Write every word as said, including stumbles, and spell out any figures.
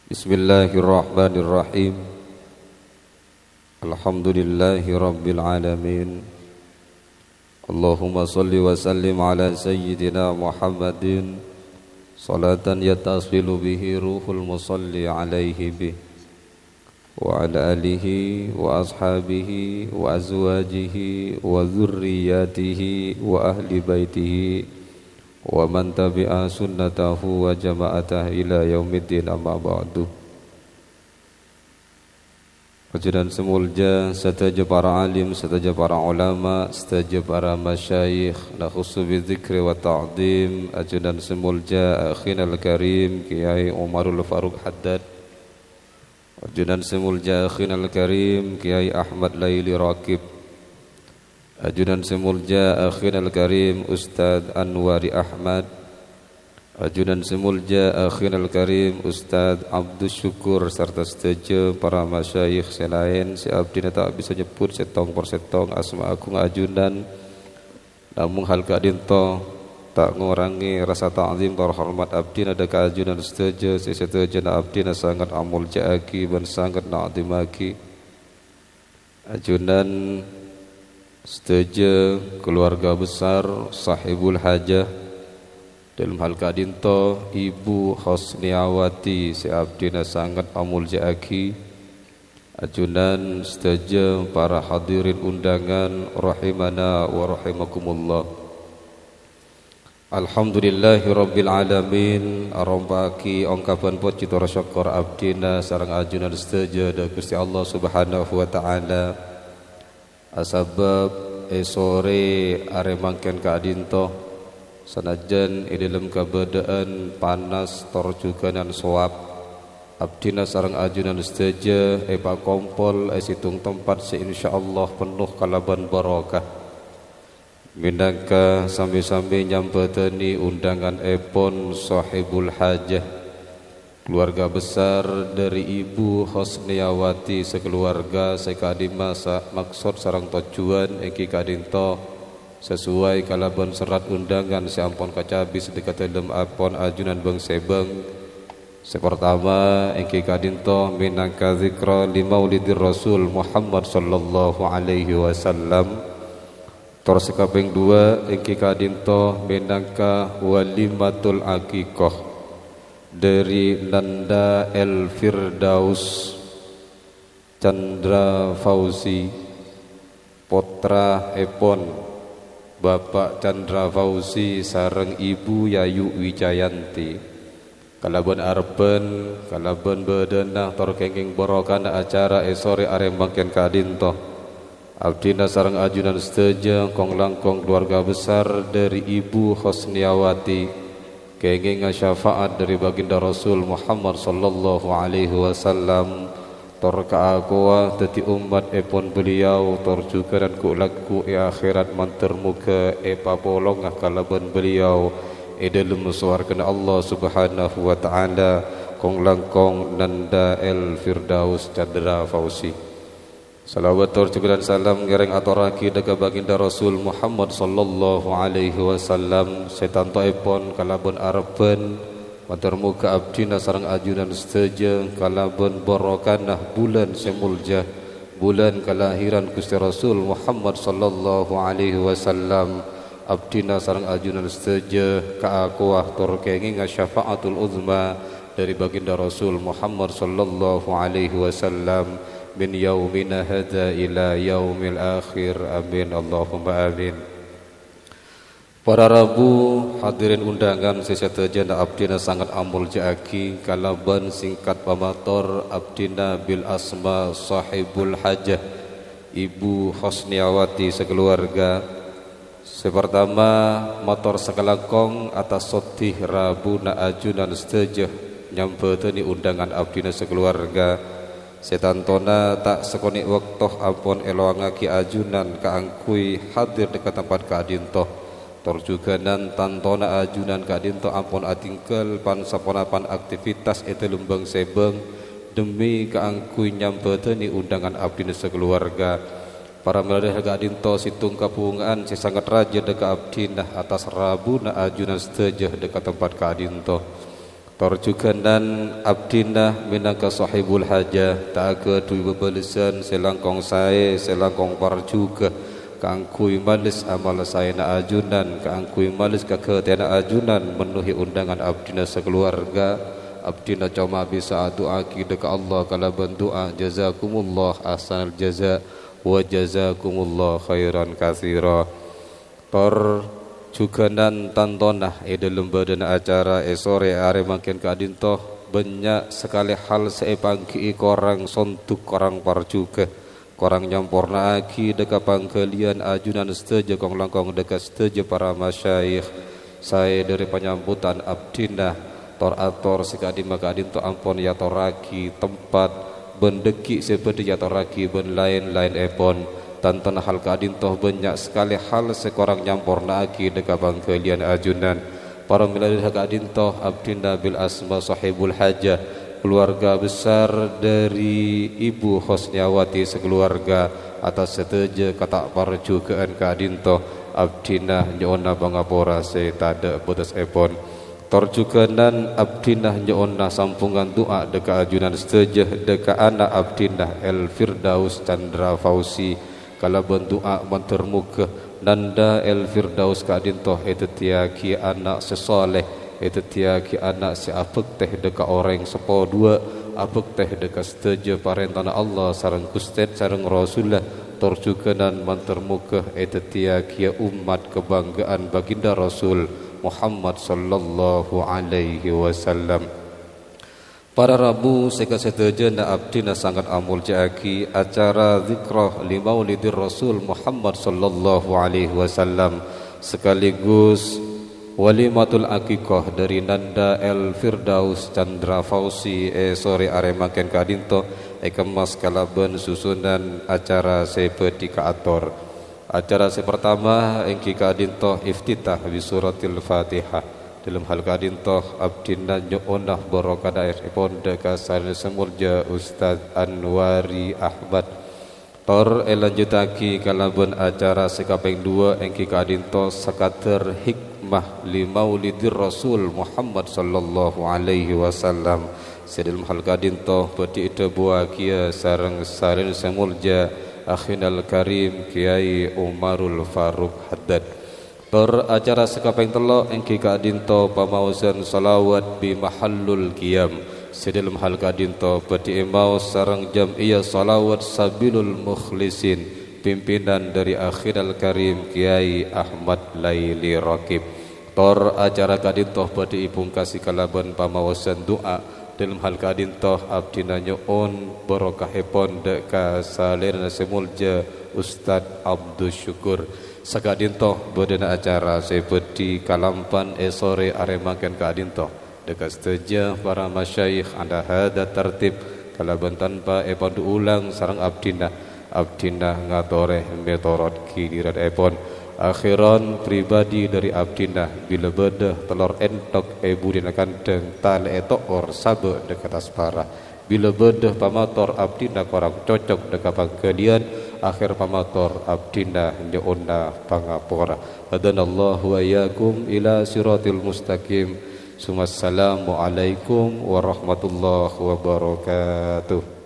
Bismillahirrahmanirrahim. Alhamdulillahirabbil alamin. Allahumma shalli wa sallim ala sayyidina Muhammadin, salatan yattasilu bihi ruhul musalli alaihi bih, wa ala alihi wa ashabihi wa azwajihi wa dzurriyyatihi wa ahli baitihi wa man tabi'a sunnatahu wa jama'atahu ila yaumiddin, amma ba'du. Ajunan sè molja, sadhâjâ para alim, sadhâjâ para ulama, sadhâjâ para masyayikh, nakhussu bidzikri wa ta'dzim, ajunan sè molja akhinal karim Kiai Umarul Faruq Haddad, ajunan sè molja akhinal karim Kiai Ahmad Laili Raqib, ajunan sè molja akhinal karim Ustadz Anwari Ahmad, ajunan sè molja akhinal karim Ustadz Abdus Syukur, sarta sadhâjâ para masyayikh sè laèn sè abdhina ta' bisa nyebbhut sèttong per sèttong asma agung ajunan. Namong hal ka'dinto ta' ngorangè rasa ta'zim tor hormat abdhina dâ' ka ajunan sadhâjâ sè sadhâjâna abdhina sanget amolja'aghi bân sanget na'dhimaghi. Ajunan sadhâjâ keluarga besar Sahibul Hajah, dâlem hal ka'dinto Ibu Hosniyawati sè abdhina sanget amolja'aghi. Ajunan sadhâjâ para hadirin undangan rahimana wa rahimakumullah. Alhamdulillahirabbil alamin, arompa'aghi ongkaban pojhi tor sokkor abdhina sareng ajunan sadhâjâ dâ' Ghustè Allah Subhanahu wa Ta'ala. Asabâb è sorè arè mangkèn ka'dinto, sanajjân è dâlem kabâdâ'ân panas tor jhughânan sowap, abdhina sareng ajunan sadhâjâ èpakompol è sèttong tempat sè insyaallah penno kalabân barokah. Mènangka sami-sami nyambhâdhâni undanganèpon Sohibul Hajah, keluarga besar dâri Ibu Hosniyawati sakaluarga sè ka'dimma sa-, maksod sareng tojjhuwân èngghi ka'dinto, sasuwai kalabân serrat undangan sè ampon kacabis dâ' ka dâlem èpon ajunan bâng-sèbâng. Sè partama èngghi ka'dinto mènangka zikra li maulidir Rasul Muhammad sallallahu alaihi wasallam. Tor sè kapèng duwâ' èngghi ka'dinto mènangka walimatul aqiqah dâri Nanda El Firdaus Chandra Fauzi, pottraèpon Bapa' Chandra Fauzi sareng Ibu Yayu Wijayanti. Kalabân arebbhân, kalabân bâdâna tor kèngèng barokana acara è sorè arè mangkèn ka'dinto, abdhina sareng ajunan sadhâjâ kong-langkong keluarga besar dâri Ibu Hosniyawati kèngènga syafa'at dâri Baginda Rasul Muhammad sallallahu alaihi wasallam, tor kaakowa dâddhi ommattèpon beliau, tor jhughânan ghu'-lagghu' è akhèrat mandhâr moghâ èpapolonga kalabân beliau è dâlem sowarghâna Allah Subhanahu wa Ta'ala, kong-langkong Nanda El Firdaus Chandra Fauzi. Salawat tor jhughânan salam ngèrèng atorraghi dâ' ka Baginda Rasul Muhammad sallallahu alaihi wasallam, sè tantoèpon kalabân arebbhân, mandhâr moghâ abdhina sareng ajunan sadhâjâ kalabân barokana bulân sè molja, bulân kalahèran Ghustè Rasul Muhammad sallallahu alaihi wasallam, abdhina sareng ajunan sadhâjâ kaakowa tor kèngènga syafa'atul uzma dâri Baginda Rasul Muhammad sallallahu alaihi wasallam, min yaumina hadza ila yaumil akhir. Amin, Allahumma amin. Para rabu, hadirin undangan sè sadhâjâna abdhina sanget amolja'aghi, kalabân singkat pamator abdhina bil asma Sahibul Hajah, Ibu Hosniyawati sakaluwarga. Sè partama, mator sakalangkong atas soddhi rabuna ajunan sadhâjâ nyambhâdhâni undangan abdhina sakaluwarga. Sè tantona ta' sakonè' bâkto ampon èlowangaghi ajunan kaangghuy hadir dâ' ka tempat ka'dinto. Tor jhughânan tantona ajunan ka'dinto ampon adhingghâl pan-saponapan aktivitas è dâlem bâng-sèbâng dhemmi kaangghuy nyambhâdhâni undangan abdhina sakaluwarga. Para malaèkat ka'dinto sèttong kabhunga'an sè sanget rajâ dâ' ka abdhina atas rabuna ajunan sadhâjâ dâ' ka tempat ka'dinto. Tor jhughân abdhina mènangka sohibul hajah, ta' aghâdhuwi bâbâlessan sè langkong saè, sè langkong parjhughâ kaangghuy males amal saèna ajunan, kaangghuy males kaghâtèyanna ajunan mennuhi undangan abdhina sakalowarga. Abdhina coma bisa adu'aaghi dhâ' ka Allah kalabân du'a, "Jazakumullah ahsanal jaza wa jazakumullah khairan katsira." Tor jhughân tantona è dhâlem bâdâna acara è sorè arè mangkèn ka'dinto, bânnya' sakalè hal sè èpaangghi'i korang sondhuk, korang parjhughâ, korang nyampornaaghi dhâ' ka pangghâliyân ajunan sadhâjâ kong-langkong dhâ' ka sadhâjâ para masyayikh. Saè dhâri panyambutan abdhina, tor-ator sè ka'dimma ka'dinto ampon èatorraghi tempat bân dhâggi' sè bhâdhi èatorraghi bân laèn-laènèpon. Tantona hal ka'dinto bânnya' sakalè hal sè korang nyampornaaghi dhâ' ka pangghâliyân ajunan. Para milâ dhâ' ka'dinto abdhina bil asma sohibul hajah, keluarga besar dhâri Ibu Hosniawati sakalowarga, atas sadhâjâ kata' parjhughâ'ân ka'dinto, abdhina nyo'ona pangapora sè tadâ' bâtessèpon. Tor jhughân abdhina nyo'ona sampungan du'a dhâ' ka ajunan sadhâjâ, dhâ' ka ana' abdhina El Firdaus Chandra Fauzi, kalabân du'a mandhâr moghâ Nanda El Firdaus ka'dinto èdhâddhiyâghi ana' sè soleh, èdhâddhiyâghi ana' sè abhâktè dhâ' ka orèng seppo duwâ', abhâktè dhâ' ka sadhâjâ parèntana Allah sareng Ghustè sareng Rasulla, tor jhughân mandhâr moghâ èdhâddhiyâghiyâ ommat kabhângga'an Baginda Rasul Muhammad sallallahu alaihi wasallam. Para rabu sè kasadhâjâna, abdhina sanget amoljâ'âghi acara dzikra li Maulidir Rasul Muhammad sallallahu alaihi wasallam, sekaligus walimatul aqiqah dhâri Nanda El Firdaus Chandra Fauzi è sorè arè mangkèn ka'dinto, èkemmas kalabân susunan acara sè bhâdhi kaator. Acara sè partama èngghi ka'dinto iftitah bi suratil Fatihah. Dhâlem hal ka'dinto, abdhina nyo'ona barokahèpon dhâ' ka salèrana sè moljâ Ustadz Anwari Ahmad. Tor èlanjhuttaghi kalabân acara sè kapèng duwâ' èngghi ka'dinto sakadâr hikmah li Maulidir Rasul Muhammad sallallahu alaihi wasallam. Sè dhâlem hal ka'dinto bhâdhi èdhâbuwâghiyâ sareng salèrana sè moljâ Akhinal Karim Kiai Umarul Faruq Haddad. Tor acara sè kapèng tello' èngghi ka'dinto pamaosan shalawat bi Mahallul Qiyam. Sè dhâlem hal ka'dinto bhâdhi èmaos sareng Jam'iyah Shalawat Sabilul Mukhlisin, pimpinan dhâri Akhinal Karim Kiai Ahmad Laili Raqib. Tor acara ka'dinto bhâdhi èpungkasi kalabân pamaosan du'a. Dhâlem hal ka'dinto, abdhina nyo'on barokahèpon dhâ' ka salèrana sè moljâ Ustadz Abdus Syukur. Saka'dinto bâdâna acara sè bhâdhi kalampan è sorè arè mangkèn ka'dinto. Dhâ' ka sadhâjâ para masyayikh ala hadza tartib, kalabân tanpa èpandu ulang sareng abdhina, abdhina ngatorè mètorot ghiliranèpon. Akhèran pribadi dhâri abdhina, bilâ bâdâ tellor èntok è budina kandhâng, talè'è to'or sabâ' dhâ' ka attas para. Bilâ bâdâ pamator abdhina korang cocok dhâ' ka pangghâliyân, akhèr pamator abdhina nyo'ona pangapora. Hadanallahu wa iyyakum ila siratil mustaqim. Summassalamualaikum warahmatullahi wabarakatuh.